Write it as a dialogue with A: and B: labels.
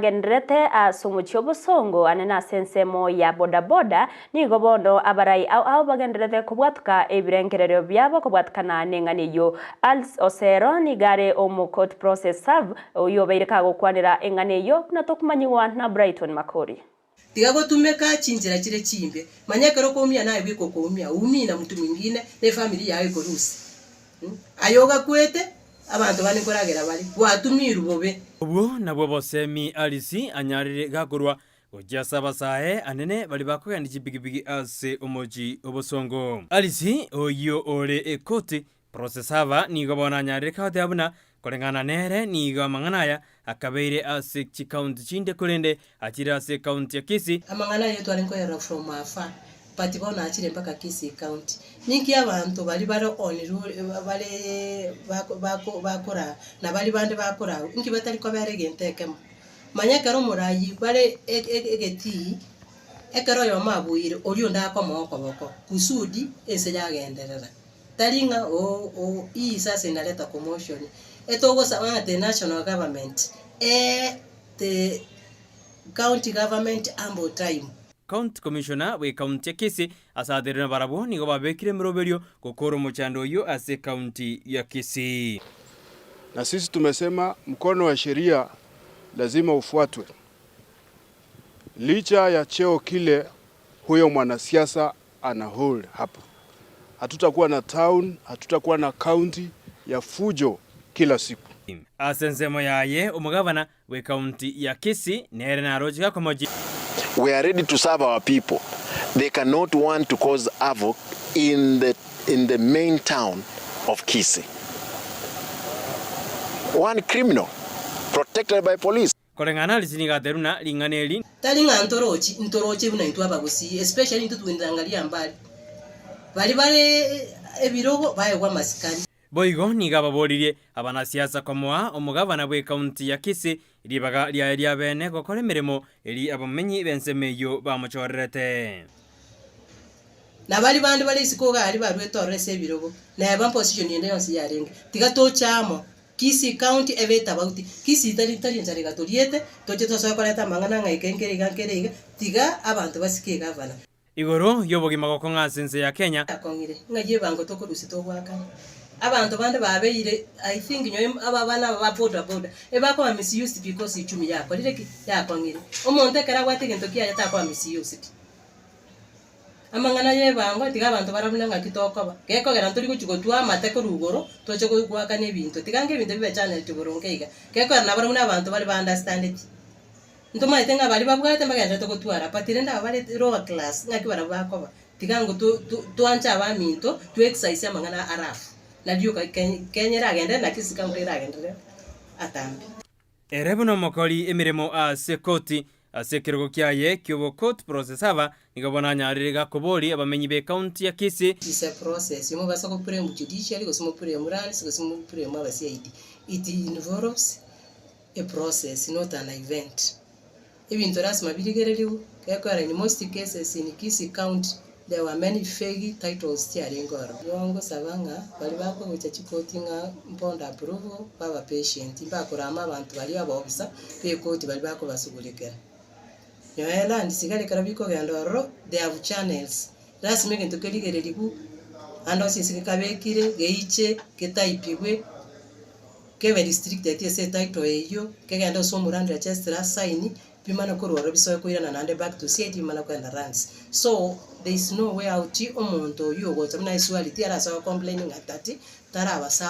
A: Agendererete ase omochie obosongo ane nase ensemo ya bodaboda, nigo bono abarai ao ao bagendererete kobwatoka ebirengererio biabo kobwatikana neng'ana eyio. Alice Osero nigo are omo court process serve oyio obeire kagokwanera eng'ana eyio buna tokomanyigwa na Brighton Makori.
B: Tiga gotumeka chinchera chire chimbe. Manya ekero okoumia naye bweka okoumia, oumii na mtu mwingine na efamiri yao ekorusia. Aye ogakwete, abanto bande nkoragera bare, gwatumirwe bobe.
C: Obwo nabwo obosemi Alice anyarire gakorwa gochia ase abasae anene baria bakogenda chipigipigi ase omochie obosongo. Alice oyio ore ekoti Processava nigo bono anyarire goteba buna koreng'ana nere nigo amang'ana aya akabeire ase chikaunti chinde korende achire ase ekaunti ya Kisii.
B: Amang'ana ayio tware nkoyarora from afar but bono achire mpaka Kisii county. Ninki abanto baria bare on rule bare bako bako bakoraa na baria bande bakoraa inki batari kobera egento ekemo. Manya ekero omorayi bare egetii ekero oyomo abuire oria onde akomoa okoboko kusudi ense yagenderera. Tari ng'a oo oo hii sasa inaleta commotion. Etogosaba ng'a the national government ee the county government ample time.
C: County Commissioner bw'ecounty ya Kisii ase aterire nabarabwo nigo babekire emeroberio gokora omochando oyio ase ecounty ya Kisii.
D: Na sisi tumesema mkono wa sheria lazima ufuatwe licha ya cheo kile huyo mwanasiasa ana hold hapo. Hatutakuwa na town, hatutakuwa na county ya fujo kila siku.
C: Ase ensemo yaye omogavana bw'ecounty ya Kisii nere naroche gakomochia.
E: We are ready to serve our people, they cannot want to cause havoc in the in the main town of Kisii. One criminal protected by police.
C: Koreng'ana Alice nigo aterwa na ring'ana eri.
B: Tari ng'a ntorochi, ntoroche buna intwe abagusii, especially intwe twendangaria mbari, baria bare ebirogo baegwe amasikani.
C: Boigo nigo ababoririe abanasiasa komoa omogavana bw'ecounty ya Kisii ribaga riaye ria bene gokora emeremo eri abamenyi b'ensemo eyio bamochorerete.
B: Na baria bande bare isiko iga aria baruete ororo ase ebirogo, neba mposition ende yonsi yarenge, tiga toche amo, Kisii county ebe etabauti, Kisii tari tari enchara iga toriete, toche tosoe koreta amang'ana ng'a eke nkere iga nkere iga, tiga abanto basike egavana.
C: Igoro y'obogima gokong'a ase ense ya Kenya.
B: Yakong'ire, ng'ai ebango tokorusia togoakana. Abanto bande babeire I think nyowe aba abana aba ba boda boda, ebakoba misused because uchumi yakorire ki? Yakong'ire. Omonto ekero abwate egento kiaye takoba misused. Amang'ana y'ebango, tiga abanto barabwo buna ng'aki tokoba. Gekogera ntori gochia gotwa amate korwa igoro, toche go goakana ebinto. Tiga ange ebinto bibe channeled boronge iga. Gekogera nabarabwo buna abanto bare ba understandeti. Ntomaete ng'a baria babwate mbagendererete gotwara, but rende aba bare lower class, ng'aki barabwo bakoba. Tiga ango to to toanche abaminto, to exercise amang'ana a rough. Nario ka Kenya Kenya eragenderere naki Kisii county eragenderere atambe.
C: Ere buna omokori emeremo ase koti ase ekerogo kiaye ki'obo-court process aba nigo bono anyarire gakoboria abamenyi b'ecounty ya Kisii.
B: It is a process, mobasa go blame judiciary gose mo blame lands gose mo blame aba CID, it involves a process not an event. Ebinto lasima birigererigwe, gekogera in most cases in Kisii county there were many fake titles chiarenge ororo. Igo ngosaba ng'a baria bakogocha chikoti ng'a mbondo approval baba patient mbakorama abanto baria abaofisa be koti baria bakobasugulikera. Nyowe lands iga ekero bikogenda ororo they have channels, lasima egento kerigererigwe ande onsi ase gekabekire geiche getaipigwe. Kebe restricted ase etitle eyio, kegende ase omorandi registrar asaini, bimane korwa ororo bisoe koirana naende back to CID bimane koenda lands. So, there is no way out omonto oyio ogocha buna esurety arasoe gocomplain ng'a tati taraba served.